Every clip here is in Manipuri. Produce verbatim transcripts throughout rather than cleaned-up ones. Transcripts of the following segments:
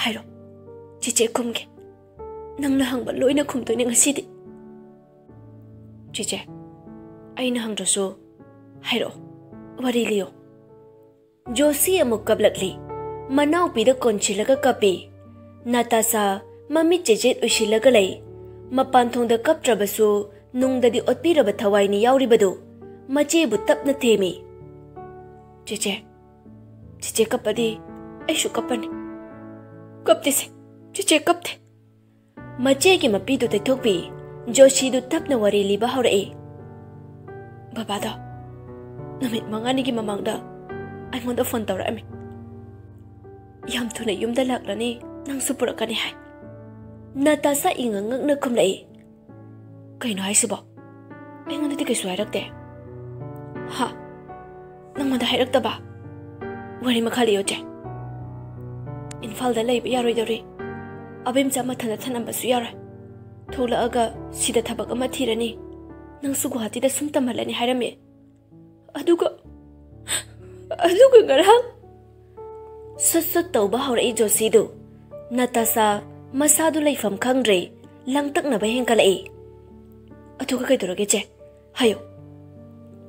ꯍꯥꯏꯔꯣ, ꯆꯦꯆꯦ ꯈꯨꯝꯒꯦ꯫ ꯅꯪꯅ ꯍꯪꯕ ꯂꯣꯏꯅ ꯈꯨꯝꯗꯣꯏꯅꯦ ꯉꯁꯤꯗꯤ꯫ ꯆꯦꯆꯦ, ꯑꯩꯅ ꯍꯪꯗ꯭ꯔꯁꯨ ꯍꯥꯏꯔꯛꯑꯣ, ꯋꯥꯔꯤ ꯂꯤꯌꯣ꯫ ꯖꯣꯁꯤ ꯑꯃꯨꯛ ꯀꯞꯂꯛꯂꯤ꯫ ꯃꯅꯥꯎꯄꯤꯗ ꯀꯣꯟꯁꯤꯜꯂꯒ ꯀꯞꯄꯤ꯫ ꯅꯥꯇꯥꯁꯥ ꯃꯃꯤꯠ ꯆꯦꯖꯦꯠ ꯎꯏꯁꯤꯜꯂꯒ ꯂꯩ꯫ ꯃꯄꯥꯟ ꯊꯣꯡꯗ ꯀꯞꯇ꯭ꯔꯕꯁꯨ ꯅꯨꯡꯗꯗꯤ ꯑꯣꯠꯄꯤꯔꯕ ꯊꯋꯥꯏꯅꯤ ꯌꯥꯎꯔꯤꯕꯗꯨ꯫ ꯃꯆꯦꯕꯨ ꯇꯞꯅ ꯊꯦꯝꯃꯤ꯫ "ꯆꯦꯆꯦ, ꯆꯦꯆꯦ ꯀꯞꯄꯗꯤ ꯑꯩꯁꯨ ꯀꯞꯄꯅꯤ꯫ ꯀꯞꯇꯦꯁꯦ, ꯆꯦꯆꯦ ꯀꯞꯇꯦ꯫" ꯃꯆꯦꯒꯤ ꯃꯄꯤꯗꯨ ꯇꯩꯊꯣꯛꯄꯤ꯫ ꯖꯣꯁꯤꯗꯨ ꯇꯞꯅ ꯋꯥꯔꯤ ꯂꯤꯕ ꯍꯧꯔꯛꯏ꯫ "ꯕꯕꯥꯗꯣ ꯅꯨꯃꯤꯠ ꯃꯉꯥꯅꯤꯒꯤ ꯃꯃꯥꯡꯗ ꯑꯩꯉꯣꯟꯗ ꯐꯣꯟ ꯇꯧꯔꯛꯑꯝꯃꯤ꯫ 'ꯌꯥꯝ ꯊꯨꯅ ꯌꯨꯝꯗ ꯂꯥꯛꯂꯅꯤ, ꯅꯪꯁꯨ ꯄꯨꯔꯛꯀꯅꯤ' ꯍꯥꯏ꯫" ꯅꯥꯇꯥꯁꯥ ꯏꯉꯛ ꯉꯛꯅ ꯈꯨꯝꯂꯛꯏ꯫ "ꯀꯩꯅꯣ ꯍꯥꯏꯁꯤꯕꯣ? ꯑꯩꯉꯣꯟꯗꯗꯤ ꯀꯩꯁꯨ ꯍꯥꯏꯔꯛꯇꯦ꯫" "ꯍꯥ? ꯅꯪꯉꯣꯟꯗ ꯍꯥꯏꯔꯛꯇꯕ? ꯋꯥꯔꯤ ꯃꯈꯥ ꯂꯤꯌꯣ, ꯆꯦ꯫ ꯏꯝꯐꯥꯜꯗ ꯂꯩꯕ ꯌꯥꯔꯣꯏꯗꯧꯔꯤ꯫ ꯑꯕꯦꯝꯆꯥ ꯃꯊꯟꯇ ꯊꯅꯝꯕꯁꯨ ꯌꯥꯔꯣꯏ꯫ ꯊꯣꯛꯂꯛꯑꯒ ꯁꯤꯗ ꯊꯕꯛ ꯑꯃ ꯊꯤꯔꯅꯤ꯫ ꯅꯪꯁꯨ ꯒꯨꯋꯥꯍꯥꯇꯤꯗ ꯁꯨꯝ ꯇꯝꯍꯜꯂꯅꯤ ꯍꯥꯏꯔꯝꯃꯤ꯫ ꯑꯗꯨꯒ, ꯑꯗꯨꯒ ꯉꯔꯥꯡ" ꯁꯨꯠ ꯁꯨꯠ ꯇꯧꯕ ꯍꯧꯔꯛꯏ ꯖꯣꯁꯤꯗꯨ꯫ ꯅꯥꯇꯥꯁꯥ ꯃꯁꯥꯗꯨ ꯂꯩꯐꯝ ꯈꯪꯗ꯭ꯔꯦ, ꯂꯥꯡꯇꯛꯅꯕ ꯍꯦꯟꯒꯠꯂꯛꯏ꯫ "ꯑꯗꯨꯒ ꯀꯩꯗꯧꯔꯒꯦ, ꯆꯦ? ꯍꯥꯏꯌꯨ꯫"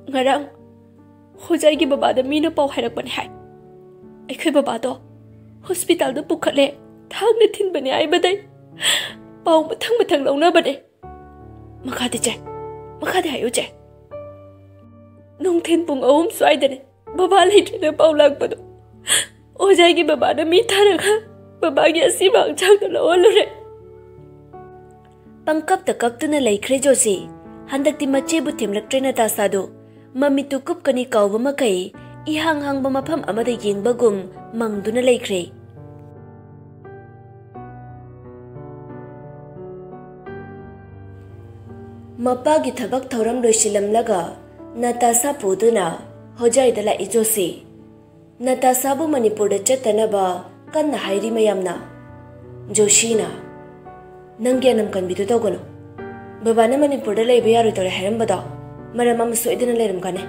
"ꯉꯔꯥꯡ ꯍꯣꯖꯥꯏꯒꯤ ꯕꯕꯥꯗ ꯃꯤꯅ ꯄꯥꯎ ꯍꯥꯏꯔꯛꯄꯅꯦ ꯍꯥꯏ꯫ ꯑꯩꯈꯣꯏ ꯕꯕꯥꯗꯣ ꯍꯣꯁꯄꯤꯇꯥꯜꯗ ꯄꯨꯈꯠꯂꯦ, ꯊꯥꯡꯅ ꯊꯤꯟꯕꯅꯦ ꯍꯥꯏꯕꯗꯩ ꯄꯥꯎ ꯃꯊꯪ ꯃꯊꯪ ꯂꯧꯅꯕꯅꯦ꯫" "ꯃꯈꯥꯗꯤ, ꯆꯦ? ꯃꯈꯥꯗꯤ ꯍꯥꯏꯌꯨ, ꯆꯦ꯫" "ꯅꯨꯡꯊꯤꯟ ꯄꯨꯡ ꯑꯍꯨꯝ ꯁ꯭ꯋꯥꯏꯗꯅꯦ ꯕꯕꯥ ꯂꯩꯇ꯭ꯔꯦꯅ ꯄꯥꯎ ꯂꯥꯛꯄꯗꯣ꯫ ꯑꯣꯖꯥꯒꯤ ꯕꯕꯥꯅ ꯃꯤ ꯊꯥꯔꯒ ꯕꯕꯥꯒꯤ ꯑꯁꯤꯕ ꯍꯛꯆꯥꯡꯗꯣ ꯂꯧꯍꯜꯂꯨꯔꯦ꯫" ꯄꯪꯀꯞꯇ ꯀꯞꯇꯨꯅ ꯂꯩꯈ꯭ꯔꯦ ꯖꯣꯁꯤ꯫ ꯍꯟꯗꯛꯇꯤ ꯃꯆꯦꯕꯨ ꯊꯦꯝꯂꯛꯇ꯭ꯔꯦ ꯅꯥꯇꯥꯁꯥꯗꯨ꯫ ꯃꯃꯤꯠꯇꯨ ꯀꯨꯞꯀꯅꯤ ꯀꯥꯎꯕ ꯃꯈꯩ ꯏꯍꯥꯡ ꯍꯥꯡꯕ ꯃꯐꯝ ꯑꯃꯗ ꯌꯦꯡꯕꯒꯨꯝ ꯃꯪꯗꯨꯅ ꯂꯩꯈ꯭ꯔꯦ꯫ ꯃꯄꯥꯒꯤ ꯊꯕꯛ ꯊꯧꯔꯝ ꯂꯣꯏꯁꯤꯜꯂꯝꯂꯒ ꯅꯥꯇꯥꯁꯥ ꯄꯨꯗꯨꯅ ꯍꯣꯖꯥꯏꯗ ꯂꯥꯛꯏ ꯖꯣꯁꯤ꯫ ꯅꯥꯇꯥꯁꯥꯕꯨ ꯃꯅꯤꯄꯨꯔꯗ ꯆꯠꯇꯅꯕ ꯀꯟꯅ ꯍꯥꯏꯔꯤ ꯃꯌꯥꯝꯅ꯫ ꯖꯣꯁꯤꯅ, "ꯅꯪꯒꯤ ꯑꯅꯝ ꯀꯟꯕꯤꯗꯨ ꯇꯧꯒꯅꯨ꯫ ꯕꯕꯥꯅ ꯃꯅꯤꯄꯨꯔꯗ ꯂꯩꯕ ꯌꯥꯔꯣꯏꯗꯧꯔꯦ ꯍꯥꯏꯔꯝꯕꯗꯣ ꯃꯔꯝ ꯑꯃ ꯁꯣꯏꯗꯅ ꯂꯩꯔꯝꯒꯅꯤ꯫"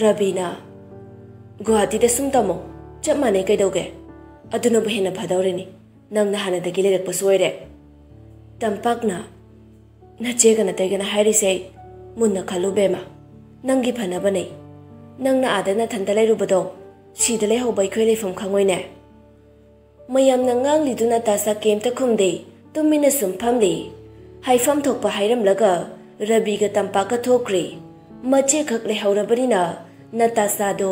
ꯔꯕꯤꯅ, "ꯒꯨꯋꯥꯍꯥꯇꯤꯗ ꯁꯨꯝ ꯇꯝꯃꯣ, ꯆꯞ ꯃꯥꯟꯅꯩ, ꯀꯩꯗꯧꯒꯦ?" ꯑꯗꯨꯅꯕꯨ ꯍꯦꯟꯅ ꯐꯗꯧꯔꯤꯅꯤ꯫ ꯅꯪꯅ ꯍꯥꯟꯅꯗꯒꯤ ꯂꯩꯔꯛꯄꯁꯨ ꯑꯣꯏꯔꯦ꯫ ꯇꯝꯄꯥꯛꯅ, "ꯅꯆꯦꯒ ꯅꯇꯩꯒꯅ ꯍꯥꯏꯔꯤꯁꯦ ꯃꯨꯟꯅ ꯈꯜꯂꯨ ꯕꯦꯝꯃ, ꯅꯪꯒꯤ ꯐꯅꯕꯅꯦ꯫ ꯅꯪꯅ ꯑꯥꯗ ꯅꯊꯟꯇ ꯂꯩꯔꯨꯕꯗꯣ ꯁꯤꯗ ꯂꯩꯍꯧꯕ ꯑꯩꯈꯣꯏ ꯂꯩꯐꯝ ꯈꯪꯉꯣꯏꯅꯦ꯫" ꯃꯌꯥꯝꯅ ꯉꯥꯡꯂꯤꯗꯨ ꯅꯇꯥꯁꯥ ꯀꯩꯝꯇ ꯈꯨꯝꯗꯦ, ꯇꯨꯃꯤꯟꯅ ꯁꯨꯝ ꯐꯝꯂꯤ꯫ ꯍꯥꯏꯐꯝ ꯊꯣꯛꯄ ꯍꯥꯏꯔꯝꯂꯒ ꯔꯕꯤꯒ ꯇꯝꯄꯥꯛꯀ ꯊꯣꯛꯈ꯭ꯔꯦ꯫ ꯃꯆꯦꯈꯛ ꯂꯩꯍꯧꯔꯕꯅꯤꯅ ꯅꯇꯥꯁꯥꯗꯣ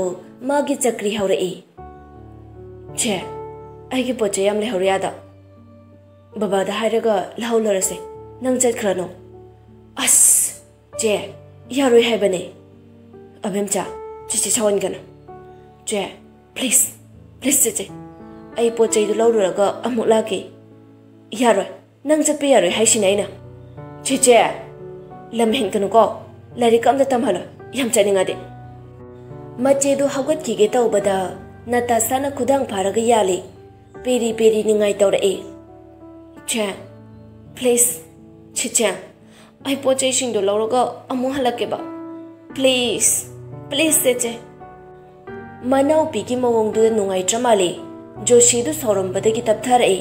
ꯃꯥꯒꯤ ꯆꯀ꯭ꯔꯤ ꯍꯧꯔꯛꯏ꯫ "ꯆꯦ, ꯑꯩꯒꯤ ꯄꯣꯠ ꯆꯩ ꯌꯥꯝ ꯂꯩꯍꯧꯔꯤ ꯑꯥꯗ꯫ ꯕꯕꯥꯗ ꯍꯥꯏꯔꯒ ꯂꯧꯍꯜꯂꯔꯁꯦ꯫ ꯅꯪ ꯆꯠꯈ꯭ꯔꯅꯨ꯫" "ꯑꯁ, ꯆꯦ, ꯌꯥꯔꯣꯏ ꯍꯥꯏꯕꯅꯦ꯫" "ꯑꯕꯦꯝꯆꯥ, ꯆꯦꯆꯦ ꯁꯥꯎꯍꯟꯒꯅꯨ꯫" "ꯆꯦ, please, please ꯆꯦꯆꯦ, ꯑꯩ ꯄꯣꯠ ꯆꯩꯗꯨ ꯂꯧꯔꯨꯔꯒ ꯑꯃꯨꯛ ꯂꯥꯛꯀꯦ꯫" "ꯌꯥꯔꯣꯏ, ꯅꯪ ꯆꯠꯄ ꯌꯥꯔꯣꯏ ꯍꯥꯏꯁꯤꯅꯦ ꯑꯩꯅ꯫" "ꯆꯦꯆꯦ, ꯂꯝ ꯍꯦꯟꯒꯅꯨꯀꯣ, ꯂꯥꯏꯔꯤꯛ ꯑꯝꯇ ꯇꯝꯍꯜꯂꯣ, ꯌꯥꯝ ꯆꯠꯅꯤꯡꯉꯗꯤ꯫" ꯃꯆꯦꯗꯨ ꯍꯧꯒꯠꯈꯤꯒꯦ ꯇꯧꯕꯗ ꯅꯇꯥꯁꯥꯅ ꯈꯨꯗꯥꯡ ꯐꯥꯔꯒ ꯌꯥꯜꯂꯤ꯫ ꯄꯦꯔꯤ ꯄꯦꯔꯤ ꯅꯤꯡꯉꯥꯏ ꯇꯧꯔꯛꯏ꯫ "ꯆꯦ, please, ꯆꯦꯆꯦ, ꯑꯩ ꯄꯣꯠ ꯆꯩꯁꯤꯡꯗꯣ ꯂꯧꯔꯒ ꯑꯃꯨꯛ ꯍꯜꯂꯛꯀꯦꯕ꯫ Please, please ꯆꯦꯆꯦ꯫" ꯃꯅꯥꯎꯄꯤꯒꯤ ꯃꯑꯣꯡꯗꯨꯗ ꯅꯨꯡꯉꯥꯏꯇ꯭ꯔ ꯃꯥꯜꯂꯤ꯫ ꯖꯣꯁꯤꯗꯨ ꯁꯥꯎꯔꯝꯕꯗꯒꯤ ꯇꯞꯊꯔꯛꯏ꯫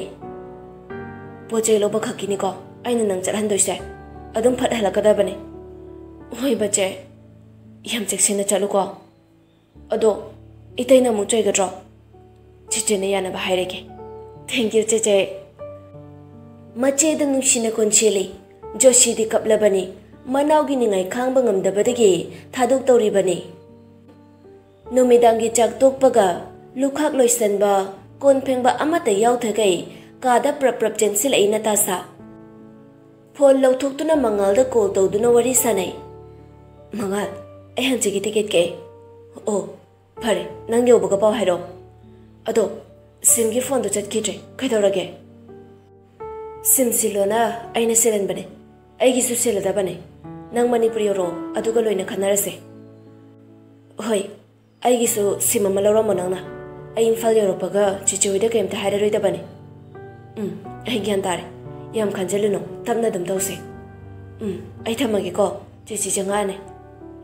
"ꯄꯣꯠ ꯆꯩ ꯂꯧꯕ ꯈꯛꯀꯤꯅꯤꯀꯣ ꯑꯩꯅ ꯅꯪ ꯆꯠꯍꯟꯗꯣꯏꯁꯦ꯫ ꯑꯗꯨꯝ ꯐꯠ ꯍꯜꯂꯛꯀꯗꯕꯅꯦ꯫" "ꯍꯣꯏ ꯕ ꯆꯦ, ꯌꯥꯝ ꯆꯦꯛꯁꯤꯟꯅ ꯆꯠꯂꯨꯀꯣ꯫ ꯑꯗꯣ ꯏꯇꯩꯅ ꯑꯃꯨꯛ ꯆꯩꯒꯗ꯭ꯔꯣ?" "ꯆꯦꯆꯦꯅ ꯌꯥꯅꯕ ꯍꯥꯏꯔꯒꯦ꯫" "Thank you ꯆꯦꯆꯦ꯫" ꯃꯆꯦꯗ ꯅꯨꯡꯁꯤꯅ ꯀꯣꯟꯁꯤꯜꯂꯤ꯫ ꯖꯣꯁꯤꯗꯤ ꯀꯞꯂꯕꯅꯤ꯫ ꯃꯅꯥꯎꯒꯤ ꯅꯤꯡꯉꯥꯏ ꯈꯥꯡꯕ ꯉꯝꯗꯕꯗꯒꯤ ꯊꯥꯗꯣꯛꯇꯧꯔꯤꯕꯅꯤ꯫ ꯅꯨꯃꯤꯗꯥꯡꯒꯤ ꯆꯥꯛ ꯇꯣꯛꯄꯒ ꯂꯨꯈꯥꯛ ꯂꯣꯏꯁꯟꯕ, ꯀꯣꯟ ꯐꯦꯡꯕ ꯑꯃꯠꯇ ꯌꯥꯎꯗꯈꯩ ꯀꯥꯗ ꯄ꯭ꯔꯞ ꯄ꯭ꯔꯞ ꯆꯦꯟꯁꯤꯜꯂꯛꯏ ꯅꯇꯥꯁꯥ꯫ ꯐꯣꯟ ꯂꯧꯊꯣꯛꯇꯨꯅ ꯃꯉꯥꯜꯗ ꯀꯣꯜ ꯇꯧꯗꯨꯅ ꯋꯥꯔꯤ ꯁꯥꯟꯅꯩ꯫ "ꯃꯉꯥꯜ, ꯑꯩ ꯍꯪꯆꯤꯠꯀꯤ ꯇꯤꯀꯦꯠ ꯀꯛꯑꯦ꯫" "ꯑꯣ, ꯐꯔꯦ, ꯅꯪ ꯌꯧꯕꯒ ꯄꯥꯎ ꯍꯥꯏꯔꯛꯑꯣ꯫ ꯑꯗꯣ ꯁꯤꯝꯒꯤ ꯐꯣꯟꯗꯣ ꯆꯠꯈꯤꯗ꯭ꯔꯦ, ꯀꯩꯗꯧꯔꯒꯦ?" "ꯁꯤꯝ ꯁꯤꯜꯂꯣꯅ ꯑꯩꯅ ꯁꯤꯜꯍꯟꯕꯅꯦ꯫ ꯑꯩꯒꯤꯁꯨ ꯁꯤꯜꯂꯗꯕꯅꯦ꯫ ꯅꯪ ꯃꯅꯤꯄꯨꯔ ꯌꯧꯔꯛꯑꯣ, ꯑꯗꯨꯒ ꯂꯣꯏꯅ ꯈꯟꯅꯔꯁꯦ꯫" "ꯍꯣꯏ, ꯑꯩꯒꯤꯁꯨ ꯁꯤꯝ ꯑꯃ ꯂꯧꯔꯝꯃꯣ ꯅꯪꯅ꯫ ꯑꯩ ꯏꯝꯐꯥꯜ ꯌꯧꯔꯛꯄꯒ ꯆꯤꯆꯦ ꯍꯣꯏꯗ ꯀꯩꯝꯇ ꯍꯥꯏꯔꯔꯣꯏꯗꯕꯅꯦ꯫" "ꯎꯝ, ꯑꯩ ꯒ꯭ꯌꯥꯟ ꯇꯥꯔꯦ꯫ ꯌꯥꯝ ꯈꯟꯖꯤꯜꯂꯨꯅꯨ, ꯇꯞꯅ ꯑꯗꯨꯝ ꯇꯧꯁꯦ꯫" "ꯎꯝ, ꯑꯩ ꯊꯝꯃꯒꯦꯀꯣ, ꯆꯤꯆꯦ ꯆꯪꯉꯛꯑꯅꯤ꯫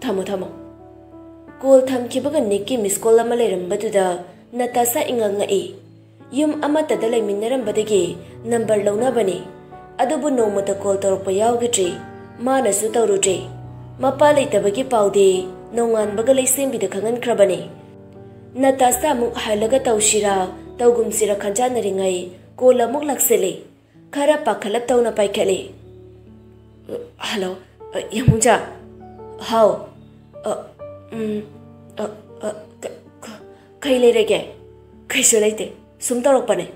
ꯊꯝꯃꯣ, ꯊꯝꯃꯣ꯫" ꯀꯣꯜ ꯊꯝꯈꯤꯕꯒ ꯅꯤꯛꯀꯤ ꯃꯤꯁ ꯀꯣꯜ ꯑꯃ ꯂꯩꯔꯝꯕꯗꯨꯗ ꯅꯇꯥꯁꯥ ꯏꯉꯛ ꯉꯛꯏ꯫ ꯌꯨꯝ ꯑꯃꯠꯇꯗ ꯂꯩꯃꯤꯟꯅꯔꯝꯕꯗꯒꯤ ꯅꯝꯕꯔ ꯂꯧꯅꯕꯅꯤ꯫ ꯑꯗꯨꯕꯨ ꯅꯣꯡꯃꯇ ꯀꯣꯜ ꯇꯧꯔꯛꯄ ꯌꯥꯎꯈꯤꯗ꯭ꯔꯤ꯫ ꯃꯥꯅꯁꯨ ꯇꯧꯔꯨꯗ꯭ꯔꯤ꯫ ꯃꯄꯥ ꯂꯩꯇꯕꯒꯤ ꯄꯥꯎꯗꯤ ꯅꯣꯡꯉꯥꯟꯕꯒ ꯂꯩꯁꯦꯝꯕꯤꯗ ꯈꯪꯍꯟꯈ꯭ꯔꯕꯅꯤ꯫ ꯅꯇꯥꯁꯥ ꯑꯃꯨꯛ ꯍꯜꯂꯒ ꯇꯧꯁꯤꯔꯥ ꯇꯧꯒꯨꯝꯁꯤꯔꯥ ꯈꯟꯖꯥꯟꯅꯔꯤꯉꯩ ꯀꯣꯜ ꯑꯃꯨꯛ ꯂꯥꯛꯁꯤꯜꯂꯤ꯫ ꯈꯔ ꯄꯥꯈꯠꯂꯞ ꯇꯧꯅ ꯄꯥꯏꯈꯠꯂꯤ꯫ "ꯍꯜꯂꯣ, ꯌꯥꯃꯨꯡꯖꯥ?" "ꯍꯥꯎ꯫ ꯑ, ꯎꯝ, ꯑ, ꯑ, ꯀ-, ꯀ-, ꯀꯩ ꯂꯩꯔꯒꯦ?" "ꯀꯩꯁꯨ ꯂꯩꯇꯦ, ꯁꯨꯝ ꯇꯧꯔꯛꯄꯅꯦ꯫"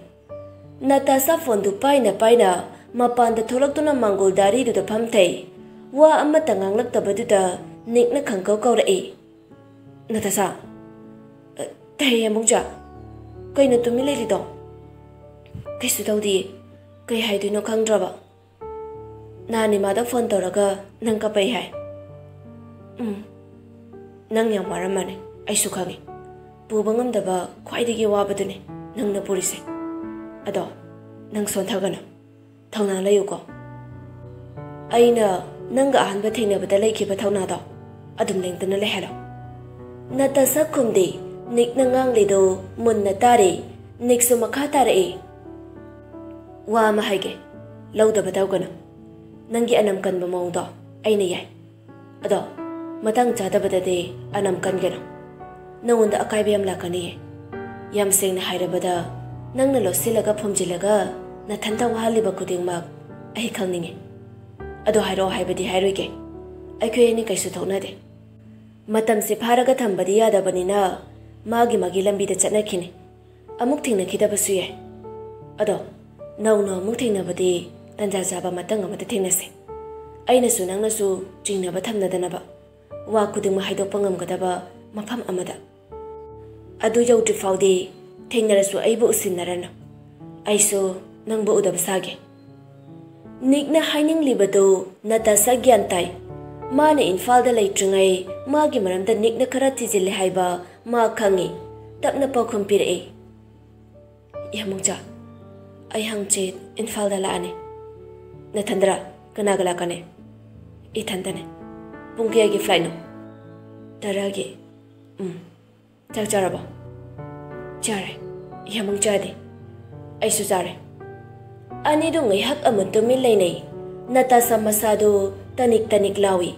ꯅꯇꯥꯁꯥ ꯐꯣꯟꯗꯨ ꯄꯥꯏꯅ ꯄꯥꯏꯅ ꯃꯄꯥꯟꯗ ꯊꯣꯛꯂꯛꯇꯨꯅ ꯃꯥꯡꯒꯣꯜ ꯗꯥꯔꯤꯗꯨꯗ ꯐꯝꯊꯩ꯫ ꯋꯥ ꯑꯃꯠꯇ ꯉꯥꯡꯂꯛꯇꯕꯗꯨꯗ ꯅꯤꯛꯅ ꯈꯪꯀꯧ ꯀꯧꯔꯛꯏ꯫ "ꯅꯇꯥꯁꯥ?" "ꯑ, ꯇꯥꯏꯌꯦ, ꯌꯥꯃꯨꯡꯖꯥ꯫ ꯀꯩꯅꯣ ꯇꯨꯃꯤꯟ ꯂꯩꯔꯤꯗꯣ?" "ꯀꯩꯁꯨ ꯇꯧꯗꯤꯌꯦ꯫ ꯀꯩ ꯍꯥꯏꯗꯣꯏꯅꯣ ꯈꯪꯗ꯭ꯔꯕ꯫" "ꯅꯍꯥꯟ ꯏꯃꯥꯗ ꯐꯣꯟ ꯇꯧꯔꯒ ꯅꯪ ꯀꯞꯄꯩ ꯍꯥꯏ꯫" "ꯎꯝ, ꯅꯪ ꯌꯥꯝ ꯋꯥꯔꯝꯃꯅꯤ, ꯑꯩꯁꯨ ꯈꯪꯉꯤ꯫ ꯄꯨꯕ ꯉꯝꯗꯕ ꯈ꯭ꯋꯥꯏꯗꯒꯤ ꯋꯥꯕꯗꯨꯅꯤ ꯅꯪꯅ ꯄꯨꯔꯤꯁꯦ꯫ ꯑꯗꯣ ꯅꯪ ꯁꯣꯟꯊꯒꯅꯨ, ꯊꯧꯅꯥ ꯂꯩꯌꯨꯀꯣ꯫ ꯑꯩꯅ ꯅꯪꯒ ꯑꯍꯥꯟꯕ ꯊꯦꯡꯅꯕꯗ ꯂꯩꯈꯤꯕ ꯊꯧꯅꯥꯗꯣ ꯑꯗꯨꯝ ꯂꯦꯡꯗꯅ ꯂꯩꯍꯜꯂꯣ꯫" ꯅꯇꯥꯁꯥ ꯈꯨꯝꯗꯦ꯫ ꯅꯤꯛꯅ ꯉꯥꯡꯂꯤꯗꯨ ꯃꯨꯟꯅ ꯇꯥꯔꯦ꯫ ꯅꯤꯛꯁꯨ ꯃꯈꯥ ꯇꯥꯔꯛꯏ꯫ "ꯋꯥ ꯑꯃ ꯍꯥꯏꯒꯦ, ꯂꯧꯗꯕ ꯇꯧꯒꯅꯨ꯫ ꯅꯪꯒꯤ ꯑꯅꯝ ꯀꯟꯕ ꯃꯑꯣꯡꯗꯣ ꯑꯩꯅ ꯌꯥꯏ꯫ ꯑꯗꯣ ꯃꯇꯥꯡ ꯆꯥꯗꯕꯗꯗꯤ ꯑꯅꯝ ꯀꯟꯒꯅꯨ꯫ ꯅꯉꯣꯟꯗ ꯑꯀꯥꯏꯕ ꯌꯥꯝ ꯂꯥꯛꯀꯅꯤꯌꯦ꯫ ꯌꯥꯝ ꯁꯦꯡꯅ ꯍꯥꯏꯔꯕꯗ, ꯅꯪꯅ ꯂꯣꯠꯁꯤꯜꯂꯒ ꯐꯨꯝꯖꯤꯜꯂꯒ ꯅꯊꯟꯇ ꯋꯥꯍꯜꯂꯤꯕ ꯈꯨꯗꯤꯡꯃꯛ ꯑꯩ ꯈꯪꯅꯤꯡꯉꯤ꯫ ꯑꯗꯣ ꯍꯥꯏꯔꯛꯑꯣ ꯍꯥꯏꯕꯗꯤ ꯍꯥꯏꯔꯣꯏꯒꯦ꯫ ꯑꯩꯈꯣꯏ ꯑꯅꯤ ꯀꯩꯁꯨ ꯊꯣꯛꯅꯗꯦ꯫ ꯃꯇꯝꯁꯦ ꯐꯥꯔꯒ ꯊꯝꯕꯗꯤ ꯌꯥꯗꯕꯅꯤꯅ ꯃꯥꯒꯤ ꯃꯥꯒꯤ ꯂꯝꯕꯤꯗ ꯆꯠꯅꯈꯤꯅꯤ꯫ ꯑꯃꯨꯛ ꯊꯦꯡꯅꯈꯤꯗꯕꯁꯨ ꯌꯥꯏ꯫ ꯑꯗꯣ ꯅꯧꯅ ꯑꯃꯨꯛ ꯊꯦꯡꯅꯕꯗꯤ ꯇꯟꯖꯥ ꯆꯥꯕ ꯃꯇꯥꯡ ꯑꯃꯗ ꯊꯦꯡꯅꯁꯦ꯫ ꯑꯩꯅꯁꯨ ꯅꯪꯅꯁꯨ ꯆꯤꯡꯅꯕ ꯊꯝꯅꯗꯅꯕ, ꯋꯥ ꯈꯨꯗꯤꯡꯃꯛ ꯍꯥꯏꯗꯣꯛꯄ ꯉꯝꯒꯗꯕ ꯃꯐꯝ ꯑꯃꯗ꯫ ꯑꯗꯨ ꯌꯧꯗ꯭ꯔꯤ ꯐꯥꯎꯗꯤ ꯊꯦꯡꯅꯔꯁꯨ ꯑꯩꯕꯨ ꯎꯁꯤꯟꯅꯔꯅꯨ꯫ ꯑꯩꯁꯨ ꯅꯪꯕꯨ ꯎꯗꯕ ꯁꯥꯒꯦ꯫" ꯅꯤꯛꯅ ꯍꯥꯏꯅꯤꯡꯂꯤꯕꯗꯨ ꯅꯇꯥꯁꯥ ꯒ꯭ꯌꯥꯟ ꯇꯥꯏ꯫ ꯃꯥꯅ ꯏꯝꯐꯥꯜꯗ ꯂꯩꯇ꯭ꯔꯤꯉꯩ ꯃꯥꯒꯤ ꯃꯔꯝꯗ ꯅꯤꯛꯅ ꯈꯔ ꯊꯤꯖꯤꯜꯂꯦ ꯍꯥꯏꯕ ꯃꯥ ꯈꯪꯏ꯫ ꯇꯞꯅ ꯄꯥꯎꯈꯨꯝ ꯄꯤꯔꯛꯏ꯫ "ꯌꯥꯃꯨꯡꯖꯥ, ꯑꯩ ꯍꯪꯆꯤꯠ ꯏꯝꯐꯥꯜꯗ ꯂꯥꯛꯑꯅꯤ꯫" "ꯅꯊꯟꯗꯔꯥ? ꯀꯅꯥꯒ ꯂꯥꯛꯀꯅꯤ?" "ꯏꯊꯟꯗꯅꯦ꯫" "ꯄꯨꯡ ꯀꯌꯥꯒꯤ ꯐ꯭ꯂꯥꯏꯠꯅꯣ?" "ꯇꯔꯥꯒꯤ꯫" "ꯎꯝ꯫ ꯆꯥꯛ ꯆꯥꯔꯕꯣ?" "ꯆꯥꯔꯦ꯫" "ꯌꯥꯃꯨꯡꯖꯥꯗꯤ?" ꯑꯩꯁꯨ ꯆꯥꯔꯦ꯫ ꯑꯅꯤꯗꯨ ꯉꯥꯏꯍꯥꯛ ꯑꯃ ꯇꯨꯃꯤꯟ ꯂꯩꯅꯩ꯫ ꯅꯇꯥꯁꯥ ꯃꯁꯥꯗꯨ ꯇꯅꯤꯛ ꯇꯅꯤꯛ ꯂꯥꯎꯏ꯫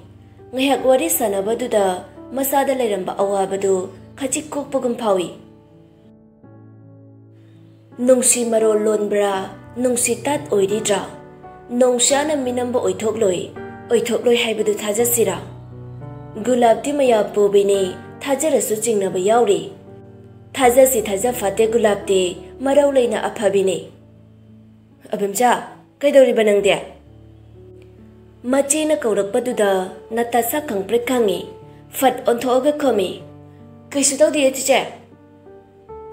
ꯉꯥꯏꯍꯥꯛ ꯋꯥꯔꯤ ꯁꯥꯟꯅꯕꯗꯨꯗ ꯃꯁꯥꯗ ꯂꯩꯔꯝꯕ ꯑꯋꯥꯕꯗꯨ ꯈꯖꯤꯛ ꯀꯣꯛꯄꯒꯨꯝ ꯐꯥꯎꯏ꯫ ꯅꯨꯡꯁꯤ ꯃꯔꯣꯜ ꯂꯣꯟꯕ꯭ꯔꯥ, ꯅꯨꯡꯁꯤ ꯇꯥꯠ ꯑꯣꯏꯔꯤꯗ꯭ꯔꯥ? ꯅꯣꯡꯁꯥꯅ ꯃꯤꯅꯝꯕ ꯑꯣꯏꯊꯣꯛꯂꯣꯏ, ꯑꯣꯏꯊꯣꯛꯂꯣꯏ ꯍꯥꯏꯕꯗꯨ ꯊꯥꯖꯁꯤꯔꯥ? ꯒꯨꯂꯥꯞꯇꯤ ꯃꯌꯥꯝ ꯄꯨꯕꯤꯅꯤ, ꯊꯥꯖꯔꯁꯨ ꯆꯤꯡꯅꯕ ꯌꯥꯎꯔꯤ꯫ ꯊꯥꯖꯁꯤ ꯊꯥꯖ ꯐꯠꯇꯦ ꯒꯨꯂꯥꯞꯇꯤ, ꯃꯔꯧ ꯂꯩꯅ ꯑꯐꯕꯤꯅꯤ꯫ ꯑꯕꯤꯝꯆꯥ, ꯀꯩꯗꯧꯔꯤꯕ ꯅꯪꯗꯤ? ꯃꯆꯦꯅ ꯀꯧꯔꯛꯄꯗꯨꯗ ꯅꯇꯥꯁꯥ ꯈꯪꯄ꯭ꯔꯦꯛ ꯈꯪꯉꯤ꯫ ꯐꯠ ꯑꯣꯟꯊꯣꯛꯑꯒ ꯈꯨꯝꯃꯤ, "ꯀꯩꯁꯨ ꯇꯧꯗꯤꯌꯦ ꯆꯤꯆꯦ꯫"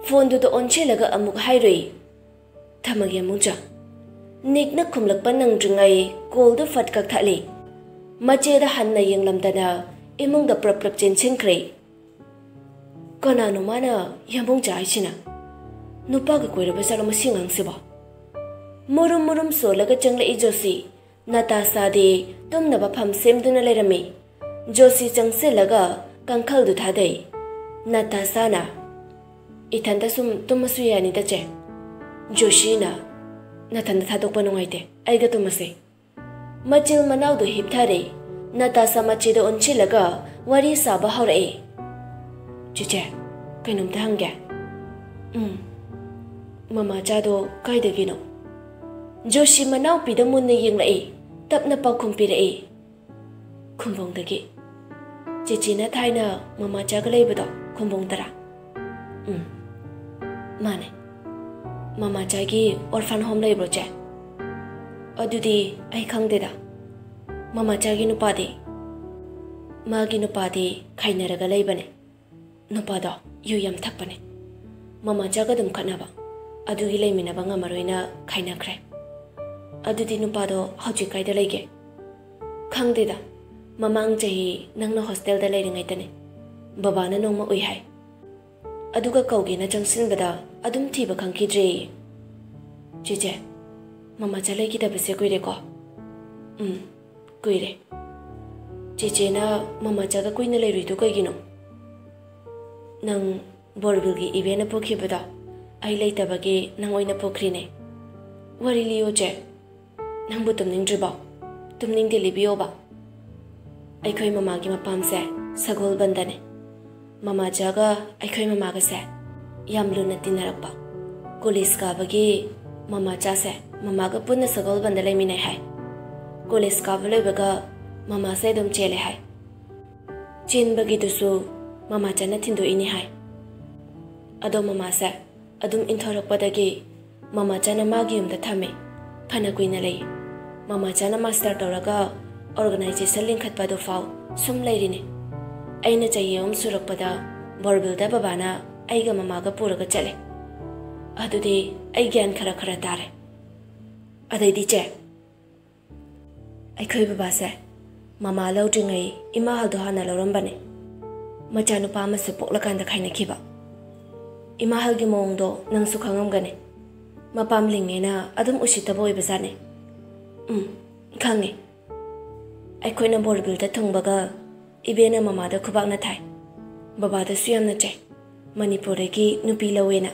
ꯐꯣꯟꯗꯨꯗ ꯑꯣꯟꯁꯤꯜꯂꯒ ꯑꯃꯨꯛ ꯍꯥꯏꯔꯨꯏ, "ꯊꯝꯃꯒꯦ ꯑꯃꯨꯛ ꯆꯥ꯫" ꯅꯤꯛꯅ ꯈꯨꯝꯂꯛꯄ ꯅꯪꯗ꯭ꯔꯤꯉꯩ ꯀꯣꯜꯗꯨ ꯐꯠ ꯀꯛꯊꯠꯂꯤ꯫ ꯃꯆꯦꯗ ꯍꯟꯅ ꯌꯦꯡꯂꯝꯗꯅ ꯏꯃꯨꯡꯗ ꯄ꯭ꯔꯞ ꯄ꯭ꯔꯞ ꯆꯦꯟꯁꯤꯟꯈ꯭ꯔꯦ꯫ ꯀꯅꯥꯅꯣ ꯃꯥꯅ ꯌꯥꯝꯕꯨꯡ ꯆꯥ ꯍꯥꯏꯁꯤꯅ? ꯅꯨꯄꯥꯒ ꯀꯣꯏꯔꯕ ꯆꯥꯠꯂꯣ ꯃꯁꯤ ꯑꯉꯥꯡꯁꯤꯕꯣ? ꯃꯨꯔꯨꯝ ꯃꯨꯔꯨꯝ ꯁꯣꯜꯂꯒ ꯆꯪꯂꯛꯏ ꯖꯣꯁꯤ꯫ ꯅꯇꯥꯁꯥꯗꯤ ꯇꯨꯝꯅꯕ ꯐꯝ ꯁꯦꯝꯗꯨꯅ ꯂꯩꯔꯝꯃꯤ꯫ ꯖꯣꯁꯤ ꯆꯪꯁꯤꯜꯂꯒ ꯀꯥꯡꯈꯜꯗꯨ ꯊꯥꯗꯩ꯫ ꯅꯇꯥꯁꯥꯅ, "ꯏꯊꯟꯇ ꯁꯨꯝ ꯇꯨꯝꯃꯁꯨ ꯌꯥꯅꯤꯗ ꯆꯦ꯫" ꯖꯣꯁꯤꯅ, "ꯅꯊꯟꯇ ꯊꯥꯗꯣꯛꯄ ꯅꯨꯡꯉꯥꯏꯇꯦ, ꯑꯩꯒ ꯇꯨꯝꯃꯁꯦ꯫" ꯃꯆꯤꯜ ꯃꯅꯥꯎꯗꯨ ꯍꯤꯞꯊꯔꯦ꯫ ꯅꯇꯥꯁꯥ ꯃꯆꯦꯗ ꯑꯣꯟꯁꯤꯜꯂꯒ ꯋꯥꯔꯤ ꯁꯥꯕ ꯍꯧꯔꯛꯑꯦ꯫ "ꯆꯤꯆꯦ, ꯀꯩꯅꯣꯝꯇ ꯍꯪꯒꯦ꯫" "ꯎꯝ꯫" "ꯃꯃꯥꯆꯥꯗꯣ ꯀꯥꯏꯗꯒꯤꯅꯣ?" ꯖꯣꯁꯤ ꯃꯅꯥꯎꯄꯤꯗ ꯃꯨꯟꯅ ꯌꯦꯡꯂꯛꯏ꯫ ꯇꯞꯅ ꯄꯥꯎꯈꯨꯝ ꯄꯤꯔꯛꯏ, "ꯈꯨꯝꯕꯣꯡꯗꯒꯤ꯫" "ꯆꯤꯆꯦꯅ ꯊꯥꯏꯅ ꯃꯃꯥꯆꯥꯒ ꯂꯩꯕꯗꯣ ꯈꯨꯝꯕꯣꯡꯗꯔꯥ?" "ꯎꯝ, ꯃꯥꯅꯦ꯫" "ꯃꯃꯥꯆꯥꯒꯤ orphan home ꯂꯩꯕ꯭ꯔꯣ ꯆꯦ?" "ꯑꯗꯨꯗꯤ ꯑꯩ ꯈꯪꯗꯦꯗ꯫" "ꯃꯃꯥꯆꯥꯒꯤ ꯅꯨꯄꯥꯗꯤ?" "ꯃꯥꯒꯤ ꯅꯨꯄꯥꯗꯤ ꯈꯥꯏꯅꯔꯒ ꯂꯩꯕꯅꯦ꯫ ꯅꯨꯄꯥꯗꯣ ꯌꯨ ꯌꯥꯝ ꯊꯛꯄꯅꯦ꯫ ꯃꯃꯥꯆꯥꯒ ꯑꯗꯨꯝ ꯈꯠꯅꯕ, ꯑꯗꯨꯒꯤ ꯂꯩꯃꯤꯟꯅꯕ ꯉꯝꯃꯔꯣꯏꯅ ꯈꯥꯏꯅꯈ꯭ꯔꯦ꯫" "ꯑꯗꯨꯗꯤ ꯅꯨꯄꯥꯗꯣ ꯍꯧꯖꯤꯛ ꯀꯥꯏꯗ ꯂꯩꯒꯦ?" "ꯈꯪꯗꯦꯗ꯫ ꯃꯃꯥꯡ ꯆꯍꯤ ꯅꯪꯅ ꯍꯣꯁꯇꯦꯜꯗ ꯂꯩꯔꯤꯉꯩꯗꯅꯦ, ꯕꯕꯥꯅ ꯅꯣꯡꯃ ꯎꯏ ꯍꯥꯏ꯫ ꯑꯗꯨꯒ ꯀꯧꯒꯦꯅ ꯆꯪꯁꯤꯟꯕꯗ ꯑꯗꯨꯝ ꯊꯤꯕ ꯈꯪꯈꯤꯗ꯭ꯔꯦꯌꯦ꯫" "ꯆꯦꯆꯦ, ꯃꯃꯥꯆꯥ ꯂꯩꯈꯤꯗꯕꯁꯦ ꯀꯨꯏꯔꯦꯀꯣ?" "ꯎꯝ, ꯀꯨꯏꯔꯦ꯫" "ꯆꯦꯆꯦꯅ ꯃꯃꯥꯆꯥꯒ ꯀꯨꯏꯅ ꯂꯩꯔꯨꯏꯗꯣ ꯀꯩꯒꯤꯅꯣ?" "ꯅꯪ ꯕꯣꯔꯕꯤꯜꯒꯤ ꯏꯕꯦꯟꯅ ꯄꯣꯛꯈꯤꯕꯗꯣ, ꯑꯩ ꯂꯩꯇꯕꯒꯤ ꯅꯪ ꯑꯣꯏꯅ ꯄꯨꯈ꯭ꯔꯤꯅꯦ꯫ ꯋꯥꯔꯤ ꯂꯤꯌꯣ ꯆꯦ꯫ ꯅꯪꯕꯨ ꯇꯨꯝꯅꯤꯡꯗ꯭ꯔꯤꯕꯣ? ꯇꯨꯝꯅꯤꯡꯗꯦ, ꯂꯤꯕꯤꯌꯣꯕ꯫ ꯑꯩꯈꯣꯏ ꯃꯃꯥꯒꯤ ꯃꯄꯥꯝꯁꯦ ꯁꯒꯣꯜꯕꯟꯗꯅꯦ꯫ ꯃꯃꯥꯆꯥꯒ ꯑꯩꯈꯣꯏ ꯃꯃꯥꯒꯁꯦ ꯌꯥꯝ ꯂꯨꯅ ꯇꯤꯟꯅꯔꯛꯄ꯫ ꯀꯣꯂꯦꯖ ꯀꯥꯕꯒꯤ ꯃꯃꯥꯆꯥꯁꯦ ꯃꯃꯥꯒ ꯄꯨꯟꯅ ꯁꯒꯣꯜꯕꯟꯗ ꯂꯩꯃꯤꯟꯅꯩ ꯍꯥꯏ꯫ ꯀꯣꯂꯦꯖ ꯀꯥꯕ ꯂꯣꯏꯕꯒ ꯃꯃꯥꯁꯦ ꯑꯗꯨꯝ ꯆꯦꯜꯂꯦ ꯍꯥꯏ꯫ ꯆꯦꯟꯕꯒꯤꯗꯨꯁꯨ ꯃꯃꯥꯆꯥꯅ ꯊꯤꯟꯗꯣꯛꯏꯅꯤ ꯍꯥꯏ꯫ ꯑꯗꯣ ꯃꯃꯥꯁꯦ ꯑꯗꯨꯝ ꯏꯟꯊꯣꯔꯛꯄꯗꯒꯤ ꯃꯃꯥꯆꯥꯅ ꯃꯥꯒꯤ ꯌꯨꯝꯗ ꯊꯝꯃꯦ꯫ ꯐꯅ ꯀꯨꯏꯅ ꯂꯩ꯫ ꯃꯃꯥꯆꯥꯅ ꯃꯥꯁꯇꯔ ꯇꯧꯔꯒ ꯑꯣꯔꯒꯅꯥꯏꯖꯦꯁꯟ ꯂꯤꯡꯈꯠꯄ ꯑꯗꯨꯐꯥꯎ ꯁꯨꯝ ꯂꯩꯔꯤꯅꯦ꯫ ꯑꯩꯅ ꯆꯍꯤ ꯑꯍꯨꯝ ꯁꯨꯔꯛꯄꯗ ꯕꯣꯔꯕꯤꯜꯗ ꯕꯕꯥꯅ ꯑꯩꯒ ꯃꯃꯥꯒ ꯄꯨꯔꯒ ꯆꯠꯂꯦ꯫ ꯑꯗꯨꯗꯤ ꯑꯩ ꯒ꯭ꯌꯥꯟ ꯈꯔ ꯈꯔ ꯇꯥꯔꯦ꯫ ꯑꯗꯩꯗꯤ ꯆꯦ, ꯑꯩꯈꯣꯏ ꯕꯕꯥꯁꯦ ꯃꯃꯥ ꯂꯧꯗ꯭ꯔꯤꯉꯩ ꯏꯃꯥ ꯍꯜꯗꯣ ꯍꯥꯟꯅ ꯂꯧꯔꯝꯕꯅꯦ꯫ ꯃꯆꯥꯅꯨꯄꯥ ꯑꯃꯁꯨ ꯄꯣꯛꯂꯀꯥꯟꯗ ꯈꯥꯏꯅꯈꯤꯕ꯫ ꯏꯃꯥ ꯍꯜꯒꯤ ꯃꯑꯣꯡꯗꯣ ꯅꯪꯁꯨ ꯈꯪꯉꯝꯒꯅꯤ꯫ ꯃꯄꯥꯝꯂꯤꯉꯩꯅ ꯑꯗꯨꯝ ꯎꯁꯤꯠꯇꯕ ꯑꯣꯏꯕꯖꯥꯠꯅꯤ꯫ ꯎꯝ, ꯈꯪꯉꯦ꯫ ꯑꯩꯈꯣꯏꯅ ꯕꯣꯔꯕꯤꯜꯗ ꯊꯨꯡꯕꯒ ꯏꯕꯦꯟꯅ ꯃꯃꯥꯗ ꯈꯨꯕꯥꯛꯅ ꯊꯥꯏ꯫ ꯕꯕꯥꯗꯁꯨ ꯌꯥꯝꯅ ꯆꯩ꯫ ꯃꯅꯤꯄꯨꯔꯗꯒꯤ ꯅꯨꯄꯤ ꯂꯧꯋꯦꯅ꯫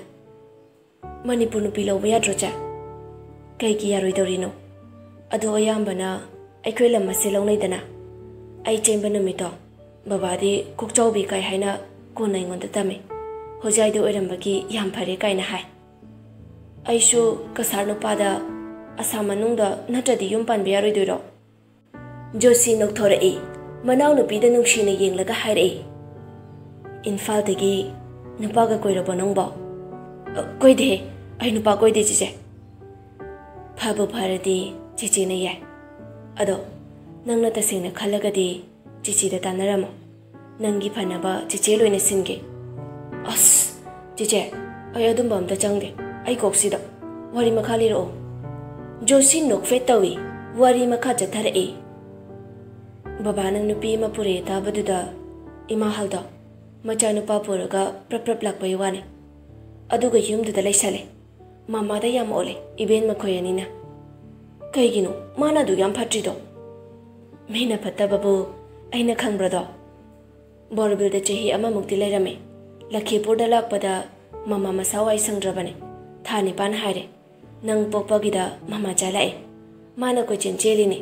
ꯃꯅꯤꯄꯨꯔ ꯅꯨꯄꯤ ꯂꯧꯕ ꯌꯥꯗ꯭ꯔꯣ ꯆꯦ? ꯀꯩꯒꯤ ꯌꯥꯔꯣꯏꯗꯧꯔꯤꯅꯣ? ꯑꯗꯣ ꯑꯌꯥꯝꯕꯅ ꯑꯩꯈꯣꯏ ꯂꯝ ꯑꯁꯦ ꯂꯧꯅꯩꯗꯅ꯫ ꯑꯩ ꯆꯦꯟꯕ ꯅꯨꯃꯤꯠꯇꯣ ꯕꯕꯥꯗꯤ ꯀꯣꯛꯆꯥꯎꯕꯤ ꯀꯥꯏ ꯍꯥꯏꯅ ꯀꯣꯟꯅ ꯑꯩꯉꯣꯟꯗ ꯇꯝꯃꯤ꯫ ꯍꯣꯖꯥꯏꯗ ꯑꯣꯏꯔꯝꯕꯒꯤ ꯌꯥꯝ ꯐꯔꯦ ꯀꯥꯏꯅ ꯍꯥꯏ꯫ ꯑꯩꯁꯨ ꯀꯁꯥꯔ ꯅꯨꯄꯥꯗ ꯑꯁꯥꯝ ꯃꯅꯨꯡꯗ ꯅꯠꯇ꯭ꯔꯗꯤ ꯌꯨꯝ ꯄꯥꯟꯕ ꯌꯥꯔꯣꯏꯗꯣꯏꯔꯣ? ꯖꯣꯁꯤ ꯅꯣꯛꯊꯣꯔꯛꯏ꯫ ꯃꯅꯥꯎꯅꯨꯄꯤꯗ ꯅꯨꯡꯁꯤꯅ ꯌꯦꯡꯂꯒ ꯍꯥꯏꯔꯛꯏ, "ꯏꯝꯐꯥꯜꯗꯒꯤ ꯅꯨꯄꯥꯒ ꯀꯣꯏꯔꯕꯣ ꯅꯪꯕꯣ?" "ꯑ, ꯀꯣꯏꯗꯦꯍꯦ, ꯑꯩ ꯅꯨꯄꯥ ꯀꯣꯏꯗꯦ ꯆꯤꯆꯦ꯫" "ꯐꯕꯨ ꯐꯔꯗꯤ ꯆꯤꯆꯦꯅ ꯌꯥꯏ꯫ ꯑꯗꯣ ꯅꯪꯅ ꯇꯁꯦꯡꯅ ꯈꯜꯂꯒꯗꯤ ꯆꯤꯆꯦꯗ ꯇꯥꯟꯅꯔꯝꯃꯣ꯫ ꯅꯪꯒꯤ ꯐꯅꯕ ꯆꯤꯆꯦ ꯂꯣꯏꯅ ꯁꯤꯟꯒꯦ꯫" "ꯑꯁ, ꯆꯤꯆꯦ, ꯑꯩ ꯑꯗꯨꯝꯕ ꯑꯝꯇ ꯆꯪꯗꯦ꯫ ꯑꯩ ꯀꯣꯛꯁꯤꯗ ꯋꯥꯔꯤ ꯃꯈꯥ ꯂꯤꯔꯛꯑꯣ꯫" ꯖꯣꯁꯤ ꯅꯣꯛꯐꯦꯠ ꯇꯧꯏ꯫ ꯋꯥꯔꯤ ꯃꯈꯥ ꯆꯠꯊꯔꯛꯏ꯫ ꯕꯕꯥꯅ ꯅꯨꯄꯤ ꯑꯃ ꯄꯨꯔꯛꯑꯦ ꯇꯥꯕꯗꯨꯗ ꯏꯃꯥ ꯍꯜꯗꯣ ꯃꯆꯥꯅꯨꯄꯥ ꯄꯨꯔꯒ ꯄ꯭ꯔꯞ ꯄ꯭ꯔꯞ ꯂꯥꯛꯄꯩ ꯋꯥꯅꯤ꯫ ꯑꯗꯨꯒ ꯌꯨꯝꯗꯨꯗ ꯂꯩꯁꯜꯂꯦ꯫ ꯃꯃꯥꯗ ꯌꯥꯝ ꯑꯣꯠꯂꯦ ꯏꯕꯦꯟ ꯃꯈꯣꯏ ꯑꯅꯤꯅ꯫ "ꯀꯩꯒꯤꯅꯣ? ꯃꯥꯅ ꯑꯗꯨꯛ ꯌꯥꯝ ꯐꯠꯇ꯭ꯔꯤꯗꯣ?" "ꯃꯤꯅ ꯐꯠꯇꯕꯕꯨ ꯑꯩꯅ ꯈꯪꯕ꯭ꯔꯗꯣ?" ꯕꯣꯔꯕꯤꯜꯗ ꯆꯍꯤ ꯑꯃꯃꯨꯛꯇꯤ ꯂꯩꯔꯝꯃꯤ꯫ ꯂꯈꯤꯄꯨꯔꯗ ꯂꯥꯛꯄꯗ ꯃꯃꯥ ꯃꯁꯥ ꯋꯥꯏ ꯁꯪꯗ꯭ꯔꯕꯅꯦ꯫ ꯊꯥ ꯅꯤꯄꯥꯟ ꯍꯥꯏꯔꯦ꯫ ꯅꯪ ꯄꯣꯛꯄꯒꯤꯗ ꯃꯃꯥ ꯆꯥꯂꯛꯑꯦ꯫ ꯃꯥꯅ ꯀꯣꯏꯆꯦꯟ ꯆꯦꯜꯂꯤꯅꯦ꯫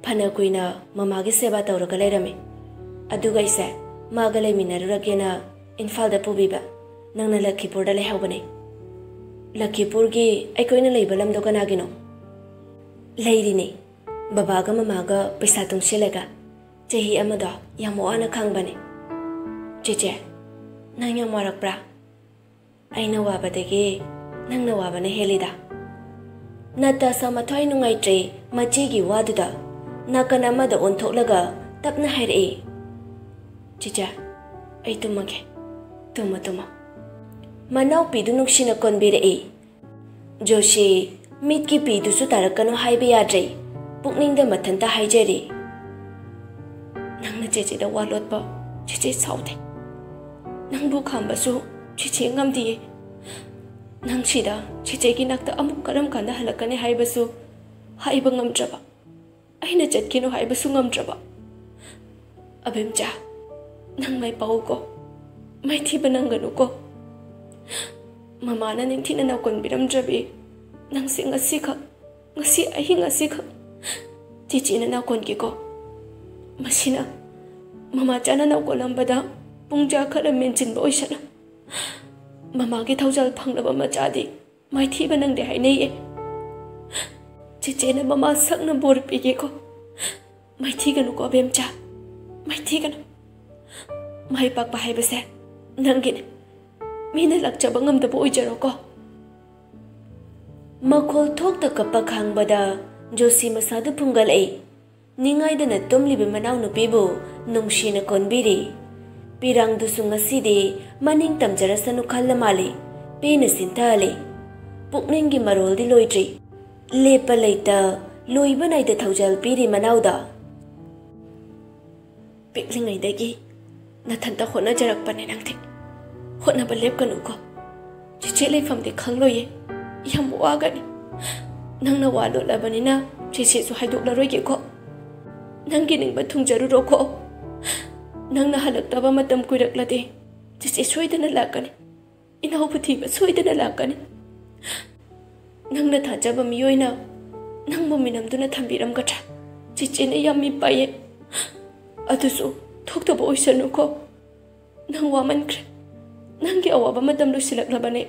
ꯐꯅ ꯀꯨꯏꯅ ꯃꯃꯥꯒꯤ ꯁꯦꯕꯥ ꯇꯧꯔꯒ ꯂꯩꯔꯝꯃꯤ꯫ ꯑꯗꯨꯒ ꯑꯩꯁꯦ ꯃꯥꯒ ꯂꯩꯃꯤꯟꯅꯔꯨꯔꯒꯦꯅ ꯏꯝꯐꯥꯜꯗ ꯄꯨꯕꯤꯕ꯫ ꯅꯪꯅ ꯂꯈꯤꯄꯨꯔꯗ ꯂꯩꯍꯧꯕꯅꯦ꯫ ꯂꯈꯤꯄꯨꯔꯒꯤ ꯑꯩꯈꯣꯏꯅ ꯂꯩꯕ ꯂꯝꯗꯣ ꯀꯅꯥꯒꯤꯅꯣ? ꯂꯩꯔꯤꯅꯦ꯫ ꯕꯕꯥꯒ ꯃꯃꯥꯒ ꯄꯩꯁꯥ ꯇꯨꯡꯁꯤꯜꯂꯒ ꯆꯍꯤ ꯑꯃꯗꯣ ꯌꯥꯝ ꯋꯥꯅ ꯈꯥꯡꯕꯅꯦ꯫ ꯆꯦꯆꯦ, ꯅꯪ ꯌꯥꯝ ꯋꯥꯔꯛꯄ꯭ꯔꯥ? ꯑꯩꯅ ꯋꯥꯕꯗꯒꯤ ꯅꯪꯅ ꯋꯥꯕꯅ ꯍꯦꯜꯂꯤꯗ꯫ ꯅꯇꯥꯁꯥ ꯃꯊ꯭ꯋꯥꯏ ꯅꯨꯡꯉꯥꯏꯇ꯭ꯔꯦ ꯃꯆꯦꯒꯤ ꯋꯥꯗꯨꯗ꯫ ꯅꯥꯀꯟ ꯑꯃꯗ ꯑꯣꯟꯊꯣꯛꯂꯒ ꯇꯞꯅ ꯍꯥꯏꯔꯛꯏ, "ꯆꯦꯆꯦ, ꯑꯩ ꯇꯨꯝꯃꯒꯦ꯫ ꯇꯨꯝꯃꯣ, ꯇꯨꯝꯃꯣ꯫" ꯃꯅꯥꯎꯄꯤꯗꯨ ꯅꯨꯡꯁꯤꯅ ꯀꯣꯟꯕꯤꯔꯛꯏ꯫ ꯖꯣꯁꯤ, ꯃꯤꯠꯀꯤ ꯄꯤꯗꯨꯁꯨ ꯇꯥꯔꯛꯀꯅꯨ ꯍꯥꯏꯕ ꯌꯥꯗ꯭ꯔꯦ꯫ ꯄꯨꯛꯅꯤꯡꯗ ꯃꯊꯟꯇ ꯍꯥꯏꯖꯔꯤ, "ꯅꯪꯅ ꯆꯦꯆꯦꯗ ꯋꯥ ꯂꯣꯠꯄ ꯆꯦꯆꯦ ꯁꯥꯎꯗꯦ꯫ ꯅꯪꯕꯨ ꯈꯥꯝꯕꯁꯨ ꯆꯦꯆꯦ ꯉꯝꯗꯤꯌꯦ꯫ ꯅꯪ ꯁꯤꯗ ꯆꯦꯆꯦꯒꯤ ꯅꯥꯛꯇ ꯑꯃꯨꯛ ꯀꯔꯝ ꯀꯥꯟꯗ ꯍꯜꯂꯛꯀꯅꯤ ꯍꯥꯏꯕꯁꯨ ꯍꯥꯏꯕ ꯉꯝꯗ꯭ꯔꯕ꯫ ꯑꯩꯅ ꯆꯠꯈꯤꯅꯨ ꯍꯥꯏꯕꯁꯨ ꯉꯝꯗ꯭ꯔꯕ꯫ ꯑꯕꯦꯝꯆꯥ, ꯅꯪ ꯃꯥꯏ ꯄꯥꯛꯎꯀꯣ꯫ ꯃꯥꯏꯊꯤꯕ ꯅꯪꯒꯅꯨꯀꯣ꯫ ꯃꯃꯥꯅ ꯅꯤꯡꯊꯤꯅ ꯅꯥꯎꯀꯣꯟꯕꯤꯔꯝꯗ꯭ꯔꯕꯤ ꯅꯪꯁꯦ ꯉꯁꯤꯈꯛ, ꯉꯁꯤ ꯑꯍꯤꯡ ꯑꯁꯤꯈꯛ ꯆꯦꯆꯦꯅ ꯅꯥꯎꯀꯣꯟꯒꯦꯀꯣ꯫ ꯃꯁꯤꯅ ꯃꯃꯥꯆꯥꯅ ꯅꯥꯎꯀꯣꯜꯂꯝꯕꯗ ꯄꯨꯡꯖꯥ ꯈꯔ ꯃꯦꯟꯁꯤꯟꯕ ꯑꯣꯏꯁꯅꯨ꯫ ꯃꯃꯥꯒꯤ ꯊꯧꯖꯥꯜ ꯐꯪꯂꯕ ꯃꯆꯥꯗꯤ ꯃꯥꯏꯊꯤꯕ ꯅꯪꯗꯦ ꯍꯥꯏꯅꯩꯌꯦ꯫ ꯆꯦꯆꯦꯅ ꯃꯃꯥ ꯁꯛꯅ ꯕꯣꯔ ꯄꯤꯒꯦꯀꯣ꯫ ꯃꯥꯏꯊꯤꯒꯅꯨꯀꯣ ꯑꯕꯦꯝꯆꯥ, ꯃꯥꯏꯊꯤꯒꯅꯨ꯫ ꯃꯥꯏ ꯄꯥꯛꯄ ꯍꯥꯏꯕꯁꯦ ꯅꯪꯒꯤꯅꯦ꯫ ꯃꯤꯅ ꯂꯥꯛꯆꯕ ꯉꯝꯗꯕ ꯑꯣꯏꯖꯔꯣꯀꯣ꯫" ꯃꯈꯣꯜ ꯊꯣꯛꯇ ꯀꯞꯄ ꯈꯥꯡꯕꯗ ꯖꯣꯁꯤ ꯃꯁꯥꯗꯨ ꯐꯨꯡꯒꯠꯂꯛꯏ꯫ ꯅꯤꯡꯉꯥꯏꯗꯅ ꯇꯨꯝꯂꯤꯕ ꯃꯅꯥꯎꯅꯨꯄꯤꯕꯨ ꯅꯨꯡꯁꯤꯅ ꯀꯣꯟꯕꯤꯔꯤ꯫ ꯄꯤꯔꯥꯡꯗꯨꯁꯨ ꯉꯁꯤꯗꯤ ꯃꯅꯤꯡ ꯇꯝꯖꯔꯁꯅꯨ ꯈꯜꯂ ꯃꯥꯜꯂꯤ꯫ ꯄꯦꯟꯅ ꯁꯤꯟꯊꯍꯜꯂꯤ꯫ ꯄꯨꯛꯅꯤꯡꯒꯤ ꯃꯔꯣꯜꯗꯤ ꯂꯣꯏꯗ꯭ꯔꯤ꯫ ꯂꯦꯞꯄ ꯂꯩꯇ, ꯂꯣꯏꯕ ꯅꯥꯏꯗ ꯊꯧꯖꯥꯜ ꯄꯤꯔꯤ ꯃꯅꯥꯎꯗ꯫ ꯄꯤꯛꯂꯤꯉꯩꯗꯒꯤ ꯅꯊꯟꯇ ꯍꯣꯠꯅꯖꯔꯛꯄꯅꯦ ꯅꯪꯗꯤ꯫ ꯍꯣꯠꯅꯕ ꯂꯦꯞꯀꯅꯨꯀꯣ꯫ ꯆꯦꯆꯦ ꯂꯩꯐꯝꯗꯤ ꯈꯪꯂꯣꯏꯌꯦ꯫ ꯌꯥꯝ ꯋꯥꯒꯅꯤ꯫ ꯅꯪꯅ ꯋꯥ ꯂꯣꯠꯂꯕꯅꯤꯅ ꯆꯦꯆꯦꯁꯨ ꯍꯥꯏꯗꯣꯛꯂꯔꯣꯏꯒꯦꯀꯣ꯫ ꯅꯪꯒꯤ ꯅꯤꯡꯕ ꯊꯨꯡꯖꯔꯨꯔꯣꯀꯣ꯫ ꯅꯪꯅ ꯍꯜꯂꯛꯇꯕ ꯃꯇꯝ ꯀꯨꯏꯔꯛꯂꯗꯤ ꯆꯦꯆꯦ ꯁꯣꯏꯗꯅ ꯂꯥꯛꯀꯅꯤ꯫ ꯏꯅꯥꯎꯕꯨ ꯊꯤꯕ ꯁꯣꯏꯗꯅ ꯂꯥꯛꯀꯅꯤ꯫ ꯅꯪꯅ ꯊꯥꯖꯕ ꯃꯤꯑꯣꯏꯅ ꯅꯪꯕꯨ ꯃꯤꯅꯝꯗꯨꯅ ꯊꯝꯕꯤꯔꯝꯒꯗ꯭ꯔꯥ? ꯆꯦꯆꯦꯅ ꯌꯥꯝ ꯃꯤꯄꯥꯏꯌꯦ꯫ ꯑꯗꯨꯁꯨ ꯊꯣꯛꯇꯕ ꯑꯣꯏꯁꯅꯨꯀꯣ꯫ ꯅꯪ ꯋꯥꯃꯟꯈ꯭ꯔꯦ꯫ ꯅꯪꯒꯤ ꯑꯋꯥꯕ ꯃꯇꯝ ꯂꯣꯏꯁꯤꯜꯂꯛꯂꯕꯅꯦ꯫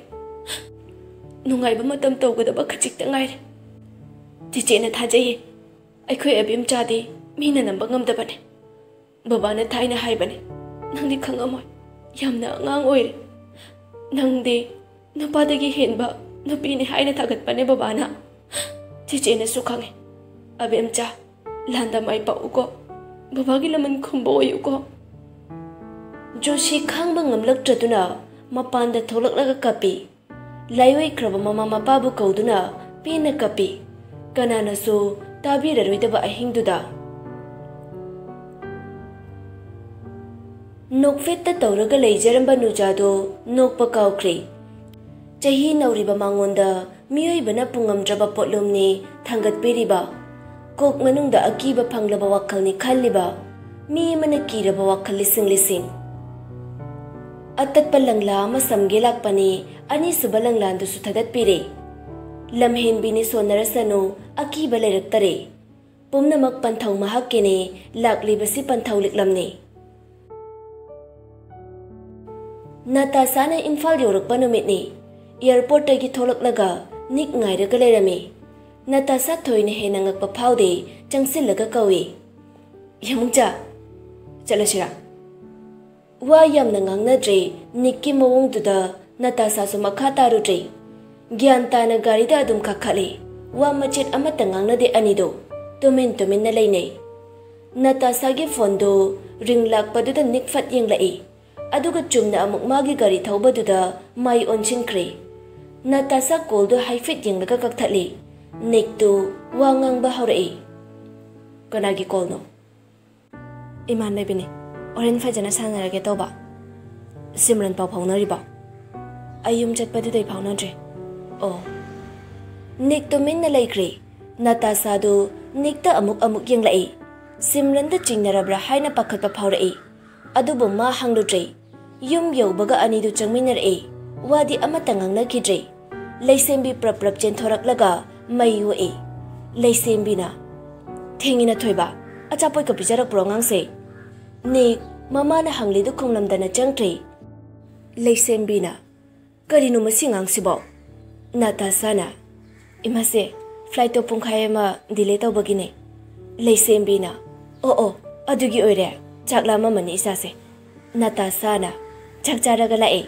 ꯅꯨꯡꯉꯥꯏꯕ ꯃꯇꯝ ꯇꯧꯒꯗꯕ ꯈꯖꯤꯛꯇ ꯉꯥꯏꯔꯦ꯫ ꯆꯦꯆꯦꯅ ꯊꯥꯖꯩꯌꯦ꯫ ꯑꯩꯈꯣꯏ ꯑꯕꯦꯝꯆꯥꯗꯤ ꯃꯤꯅ ꯅꯝꯕ ꯉꯝꯗꯕꯅꯦ꯫ ꯕꯕꯥꯅ ꯊꯥꯏꯅ ꯍꯥꯏꯕꯅꯦ, ꯅꯪꯗꯤ ꯈꯪꯉꯝꯃꯣꯏ, ꯌꯥꯝꯅ ꯑꯉꯥꯡ ꯑꯣꯏꯔꯤ꯫ ꯅꯪꯗꯤ ꯅꯨꯄꯥꯗꯒꯤ ꯍꯦꯟꯕ ꯅꯨꯄꯤꯅꯤ ꯍꯥꯏꯅ ꯊꯥꯒꯠꯄꯅꯦ ꯕꯕꯥꯅ꯫ ꯆꯦꯆꯦꯅꯁꯨ ꯈꯪꯉꯦ꯫ ꯑꯕꯦꯝꯆꯥ, ꯂꯥꯟꯗ ꯃꯥꯏ ꯄꯥꯛꯎꯀꯣ꯫ ꯕꯕꯥꯒꯤ ꯂꯃꯟ ꯈꯨꯝꯕ ꯑꯣꯏꯌꯨꯀꯣ꯫ ꯖꯣꯁꯤ ꯈꯥꯡꯕ ꯉꯝꯂꯛꯇ꯭ꯔꯗꯨꯅ ꯃꯄꯥꯟꯗ ꯊꯣꯛꯂꯛꯂꯒ ꯀꯞꯄꯤ꯫ ꯂꯥꯏꯑꯣꯏꯈ꯭ꯔꯕ ꯃꯃꯥ ꯃꯄꯥꯕꯨ ꯀꯧꯗꯨꯅ ꯄꯦꯟꯅ ꯀꯞꯄꯤ꯫ ꯀꯅꯥꯅꯁꯨ ꯇꯥꯕꯤꯔꯔꯣꯏꯗꯕ ꯑꯍꯤꯡꯗꯨꯗ꯫ ꯅꯣꯛꯐꯦꯠꯇ ꯇꯧꯔꯒ ꯂꯩꯖꯔꯝꯕ ꯅꯨꯖꯥꯗꯣ ꯅꯣꯛꯄ ꯀꯥꯎꯈ꯭ꯔꯦ꯫ ꯆꯍꯤ ꯅꯧꯔꯤꯕ ꯃꯉꯣꯟꯗ ꯃꯤꯑꯣꯏꯕꯅ ꯄꯨꯉꯝꯗ꯭ꯔꯕ ꯄꯣꯠꯂꯨꯝꯅꯤ ꯊꯥꯡꯒꯠꯄꯤꯔꯤꯕ꯫ ꯀꯣꯛ ꯃꯅꯨꯡꯗ ꯑꯀꯤꯕ ꯐꯪꯂꯕ ꯋꯥꯈꯜꯅꯤ ꯈꯜꯂꯤꯕ꯫ ꯃꯤ ꯑꯃꯅ ꯀꯤꯔꯕ ꯋꯥꯈꯜ ꯂꯤꯁꯤꯡ ꯂꯤꯁꯤꯡ꯫ ꯑꯇꯠꯄ ꯂꯪꯂꯥ ꯑꯃ ꯁꯝꯒꯦ ꯂꯥꯛꯄꯅꯤ, ꯑꯅꯤꯁꯨꯕ ꯂꯪꯂꯥꯟꯗꯨꯁꯨ ꯊꯗꯠꯄꯤꯔꯦ꯫ ꯂꯝꯍꯦꯟꯕꯤꯅꯤ ꯁꯣꯟꯅꯔꯁꯅꯨ, ꯑꯀꯤꯕ ꯂꯩꯔꯛꯇꯔꯦ꯫ ꯄꯨꯝꯅꯃꯛ ꯄꯟꯊꯧ ꯃꯍꯥꯛꯀꯤꯅꯤ, ꯂꯥꯛꯂꯤꯕꯁꯤ ꯄꯟꯊꯧ ꯂꯤꯛꯂꯝꯅꯤ꯫ ꯅꯇꯥꯁꯥꯅ ꯏꯝꯐꯥꯜ ꯌꯧꯔꯛꯄ ꯅꯨꯃꯤꯠꯅꯤ꯫ ꯑꯦꯌꯔꯄꯣꯔꯠꯇꯒꯤ ꯊꯣꯛꯂꯛꯂꯒ ꯅꯤꯛ ꯉꯥꯏꯔꯒ ꯂꯩꯔꯝꯃꯤ꯫ ꯅꯇꯥꯁꯥ ꯊꯣꯏꯅ ꯍꯦꯟꯅ ꯉꯛꯄ ꯐꯥꯎꯗꯦ, ꯆꯪꯁꯤꯜꯂꯒ ꯀꯧꯏ, "ꯌꯥꯃꯨꯡꯆꯥ, ꯆꯠꯂꯁꯤꯔꯥ?" ꯋꯥ ꯌꯥꯝꯅ ꯉꯥꯡꯅꯗ꯭ꯔꯦ꯫ ꯅꯤꯛꯀꯤ ꯃꯑꯣꯡꯗꯨꯗ ꯅꯇꯥꯁꯥꯁꯨ ꯃꯈꯥ ꯇꯥꯔꯨꯗ꯭ꯔꯦ꯫ ꯒ꯭ꯌꯥꯟ ꯇꯥꯅ ꯒꯥꯔꯤꯗ ꯑꯗꯨꯝ ꯀꯥꯈꯠꯂꯦ꯫ ꯋꯥ ꯃꯆꯦꯠ ꯑꯃꯠꯇ ꯉꯥꯡꯅꯗꯦ ꯑꯅꯤꯗꯣ꯫ ꯇꯨꯃꯤꯟ ꯇꯨꯃꯤꯟꯅ ꯂꯩꯅꯩ꯫ ꯅꯇꯥꯁꯥꯒꯤ ꯐꯣꯟꯗꯨ ꯔꯤꯡ ꯂꯥꯛꯄꯗꯨꯗ ꯅꯤꯛ ꯐꯠ ꯌꯦꯡꯂꯛꯏ꯫ ꯑꯗꯨꯒ ꯆꯨꯝꯅ ꯑꯃꯨꯛ ꯃꯥꯒꯤ ꯒꯥꯔꯤ ꯊꯧꯕꯗꯨꯗ ꯃꯥꯏ ꯑꯣꯟꯁꯤꯟꯈ꯭ꯔꯦ꯫ ꯅꯇꯥꯁꯥ ꯀꯣꯜꯗꯨ ꯍꯥꯏꯐꯦꯠ ꯌꯦꯡꯂꯒ ꯀꯛꯊꯠꯂꯤ꯫ ꯅꯤꯛꯇꯨ ꯋꯥ ꯉꯥꯡꯕ ꯍꯧꯔꯛꯏ꯫ "ꯀꯅꯥꯒꯤ ꯀꯣꯜꯅꯣ?" "ꯏꯃꯥꯟꯅꯕꯤꯅꯤ꯫ ꯍꯣꯔꯦꯟ ꯐꯖꯅ ꯁꯥꯟꯅꯔꯒꯦ ꯇꯧꯕ꯫" "ꯁꯤꯝꯔꯟ ꯄꯥꯎ ꯐꯥꯎꯅꯔꯤꯕꯣ?" "ꯑꯩ ꯌꯨꯝ ꯆꯠꯄꯗꯨꯗꯩ ꯐꯥꯎꯅꯗ꯭ꯔꯦ꯫" "ꯑꯣ꯫" ꯅꯤꯛ ꯇꯨꯃꯤꯟꯅ ꯂꯩꯈ꯭ꯔꯦ꯫ ꯅꯇꯥꯁꯥꯗꯨ ꯅꯤꯛꯇ ꯑꯃꯨꯛ ꯑꯃꯨꯛ ꯌꯦꯡꯂꯛꯏ꯫ ꯁꯤꯝꯔꯟꯗ ꯆꯤꯡꯅꯔꯕ꯭ꯔꯥ ꯍꯥꯏꯅ ꯄꯥꯈꯠꯄ ꯐꯥꯎꯔꯛꯏ꯫ ꯑꯗꯨꯕꯨ ꯃꯥ ꯍꯪꯂꯨꯗ꯭ꯔꯦ꯫ ꯌꯨꯝ ꯌꯧꯕꯒ ꯑꯅꯤꯗꯨ ꯆꯪꯃꯤꯟꯅꯔꯛꯏ꯫ ꯋꯥꯗꯤ ꯑꯃꯠꯇ ꯉꯥꯡꯅꯈꯤꯗ꯭ꯔꯦ꯫ ꯂꯩꯁꯦꯝꯕꯤ ꯄ꯭ꯔꯞ ꯄ꯭ꯔꯞ ꯆꯦꯟꯊꯣꯔꯛꯂꯒ ꯃꯩ ꯑꯣꯛꯏ꯫ ꯂꯩꯁꯦꯝꯕꯤꯅ, "ꯊꯦꯡꯉꯤꯅ ꯊꯣꯏꯕ, ꯑꯆꯥꯄꯣꯠꯀ ꯄꯤꯖꯔꯛꯄ꯭ꯔꯣ ꯑꯉꯥꯡꯁꯦ?" ꯅꯤꯛ ꯃꯃꯥꯅ ꯍꯪꯂꯤꯗꯨ ꯈꯨꯝꯂꯝꯗꯅ ꯆꯪꯈ꯭ꯔꯦ꯫ ꯂꯩꯁꯦꯝꯕꯤꯅ, "ꯀꯔꯤꯅꯣ ꯃꯁꯤ ꯑꯉꯥꯡꯁꯤꯕꯣ?" ꯅꯥꯇꯥꯁꯥꯅ, "ꯏꯃꯥꯁꯦ, ꯐ꯭ꯂꯥꯏꯠꯇꯣ ꯄꯨꯡꯈꯥꯏ ꯑꯃ ꯗꯤꯂꯦ ꯇꯧꯕꯒꯤꯅꯦ꯫" ꯂꯩꯁꯦꯝꯕꯤꯅ, "ꯑꯣ ꯑꯣ, ꯑꯗꯨꯒꯤ ꯑꯣꯏꯔꯦ꯫ ꯆꯥꯛ ꯂꯥꯝꯃꯝꯃꯅꯤ ꯏꯆꯥꯁꯦ꯫" ꯅꯥꯇꯥꯁꯥꯅ, "ꯆꯥꯛ ꯆꯥꯔꯒ ꯂꯥꯛꯑꯦ꯫"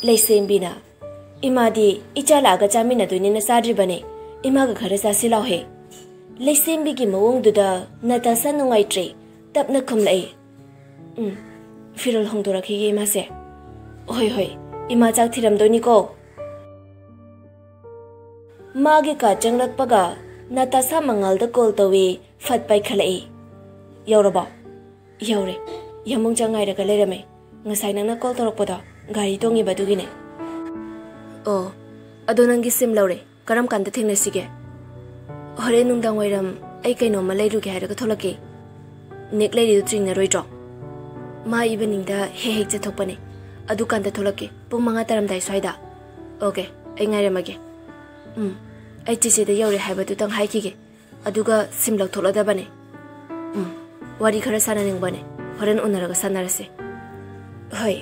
ꯂꯩꯁꯦꯝꯕꯤꯅ, "ꯏꯃꯥꯗꯤ ꯏꯆꯥ ꯂꯥꯛꯑꯒ ꯆꯥꯃꯤꯟꯅꯗꯣꯏꯅꯤꯅ ꯆꯥꯗ꯭ꯔꯤꯕꯅꯦ꯫ ꯏꯃꯥꯒ ꯈꯔ ꯆꯥꯁꯤ ꯂꯥꯎꯍꯦ꯫" ꯂꯩꯁꯦꯝꯕꯤꯒꯤ ꯃꯑꯣꯡꯗꯨꯗ ꯅꯥꯇꯥꯁꯥ ꯅꯨꯡꯉꯥꯏꯇ꯭ꯔꯦ꯫ ꯇꯞꯅ ꯈꯨꯝꯂꯛꯏ, "ꯎꯝ, ꯐꯤꯔꯣꯜ ꯍꯣꯡꯗꯣꯔꯛꯈꯤꯒꯦ ꯏꯃꯥꯁꯦ꯫" "ꯍꯣꯏ ꯍꯣꯏ, ꯏꯃꯥ ꯆꯥꯛ ꯊꯤꯔꯝꯗꯣꯏꯅꯤꯀꯣ꯫" ꯃꯥꯒꯤ ꯀꯥ ꯆꯪꯂꯛꯄꯒ ꯅꯥꯇꯥꯁꯥ ꯃꯉꯥꯜꯗ ꯀꯣꯜ ꯇꯧꯏ꯫ ꯐꯠ ꯄꯥꯏꯈꯠꯂꯛꯏ꯫ "ꯌꯧꯔꯕꯣ?" "ꯌꯧꯔꯦ꯫ ꯌꯥꯃꯨꯡ ꯆꯪ ꯉꯥꯏꯔꯒ ꯂꯩꯔꯝꯃꯦ꯫ ꯉꯁꯥꯏ ꯅꯪꯅ ꯀꯣꯜ ꯇꯧꯔꯛꯄꯗꯣ ꯒꯥꯔꯤ ꯇꯣꯡꯉꯤꯕ ꯑꯗꯨꯒꯤꯅꯦ꯫" "ꯑꯣ, ꯑꯗꯣ ꯅꯪꯒꯤ ꯁꯤꯝ ꯂꯧꯔꯦ꯫ ꯀꯔꯝ ꯀꯥꯟꯗ ꯊꯦꯡꯅꯁꯤꯒꯦ?" "ꯍꯣꯔꯦꯟ ꯅꯨꯡꯗꯥꯡ ꯋꯥꯏꯔꯝ ꯑꯩ ꯀꯩꯅꯣꯝꯃ ꯂꯩꯔꯨꯒꯦ ꯍꯥꯏꯔꯒ ꯊꯣꯛꯂꯛꯀꯦ꯫" "ꯅꯤꯛ ꯂꯩꯔꯤꯗꯨ ꯆꯤꯡꯅꯔꯣꯏꯗ꯭ꯔꯣ?" "ꯃꯥ ꯏꯚꯤꯅꯤꯡꯗ ꯍꯦꯛ ꯍꯦꯛ ꯆꯠꯊꯣꯛꯄꯅꯦ꯫ ꯑꯗꯨꯀꯥꯟꯗ ꯊꯣꯛꯂꯛꯀꯦ, ꯄꯨꯡ ꯃꯉꯥ ꯇꯥꯔꯝꯗꯥꯏ ꯁ꯭ꯋꯥꯏꯗ꯫" "ꯑꯣꯀꯦ, ꯑꯩ ꯉꯥꯏꯔꯝꯃꯒꯦ꯫" "ꯎꯝ, ꯑꯩ ꯆꯦꯆꯦꯗ ꯌꯧꯔꯦ ꯍꯥꯏꯕꯗꯨꯇꯪ ꯍꯥꯏꯈꯤꯒꯦ, ꯑꯗꯨꯒ ꯁꯤꯝ ꯂꯧꯊꯣꯛꯂꯗꯕꯅꯦ꯫" "ꯎꯝ, ꯋꯥꯔꯤ ꯈꯔ ꯁꯥꯟꯅꯅꯤꯡꯕꯅꯦ, ꯍꯣꯔꯦꯟ ꯎꯅꯔꯒ ꯁꯥꯟꯅꯔꯁꯦ꯫" "ꯍꯣꯏ,